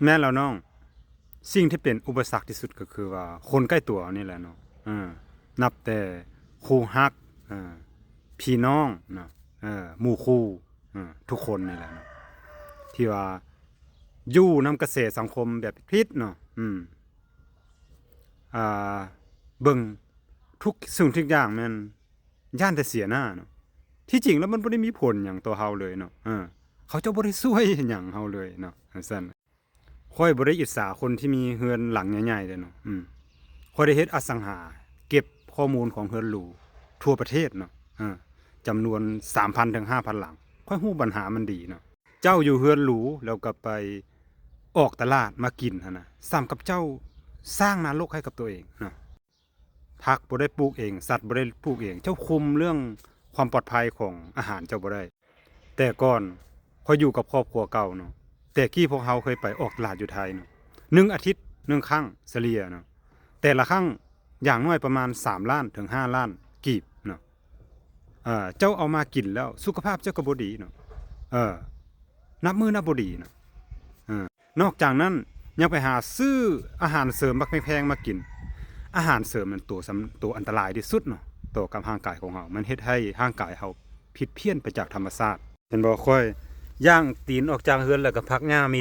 ແມ່ນແລ້ວນ້ອງ, ສິ່ງທີ່ເປັນອຸປະສັກທີ່ສຸດກໍຄືວ່າຄົນໃກ້ຕົວເຮົານີ້ແຫຼະເນາະ. ເອີ ນັບແຕ່ຄູ່ຮັກ, ເອີ ພີ່ນ້ອງເນາະ, ເອີ ໝູ່ຄູ່, ເອີ ທຸກຄົນນີ້ແຫຼະເນາະ ທີ່ວ່າຢູ່ນຳກະແສສັງຄົມແບບຜິດໆເນາະ. ອືມ ອ່າ ເບິ່ງທຸກສິ່ງທຸກຢ່າງແມ່ນຢ້ານແຕ່ເສຍໜ້າເນາະ. ທີ່ຈິງແລ້ວມັນບໍ່ໄດ້ມີຜົນຫຍັງຕໍ່ເຮົາເລີຍເນາະ. ເອີ ເຂົາເຈົ້າບໍ່ໄດ້ຊ່ວຍຫຍັງເຮົາເລີຍເນາະ ຈັ່ງຊັ້ນ. ຂ້ອຍບໍ່ໄດ້ອິດສາຄົນທີ່ມີເຮືອນຫຼັງໃຫຍ່ໆເດ້ເນາະ. ອືມ ຂ້ອຍໄດ້ເຮັດອະສັງຫາ ເກັບຂໍ້ມູນຂອງເຮືອນຫຼູທົ່ວປະເທດເນາະ, ເອີ ຈຳນວນສາມພັນເຖິງຫ້າພັນຫຼັງ. ຂ້ອຍຮູ້ບັນຫາມັນດີເນາະ. ເຈົ້າຢູ່ເຮືອນຫຼູ ແລ້ວກໍໄປອອກຕະຫຼາດມາກິນຫັ້ນນະ, ສ່ຳກັບເຈົ້າສ້າງນະລົກໃຫ້ກັບຕົວເອງເນາະ. ຜັກບໍ່ໄດ້ປູກເອງ, ສັດບໍ່ໄດ້ປູກເອງ, ເຈົ້າຄຸມເລື່ອງຄວາມປອດໄພຂອງອາຫານເຈົ້າບໍ່ໄດ້. ແຕ່ກ່ອນຂ້ອຍຢູ່ກັບຄອບຄົວເກົ່າເນາະ, ແຕ່ກີ້ພວກເຮົາເຄີຍໄປອອກຕະຫຼາດຢູ່ໄທເນາະ, ໜຶ່ງອາທິດໜຶ່ງຄັ້ງສະເລ່ຍເນາະ, ແຕ່ລະຄັ້ງຢ່າງໜ້ອຍປະມານສາມລ້ານເຖິງຫ້າລ້ານກີບເນາະ. ເອີ ເຈົ້າເອົາມາກິນແລ້ວສຸຂະພາບເຈົ້າກໍບໍ່ດີເນາະ, ເອີ ນັບມື້ນັບບໍ່ດີເນາະ. ເອີ ນອກຈາກນັ້ນຍັງໄປຫາຊື້ອາຫານເສີມບັກແພງໆມາກິນ. ອາຫານເສີມນັ້ນໂຕສຳ ໂຕອັນຕະລາຍທີ່ສຸດເນາະ ຕໍ່ກັບຮ່າງກາຍຂອງເຮົາ, ມັນເຮັດໃຫ້ຮ່າງກາຍເຮົາຜິດພຽນໄປຈາກທຳມະຊາດ. ເຫັນບໍ່ ຂ້ອຍຍ່າງຕີນອອກຈາກເຮືອນ ແລ້ວກໍພັກຫຍ້າມີ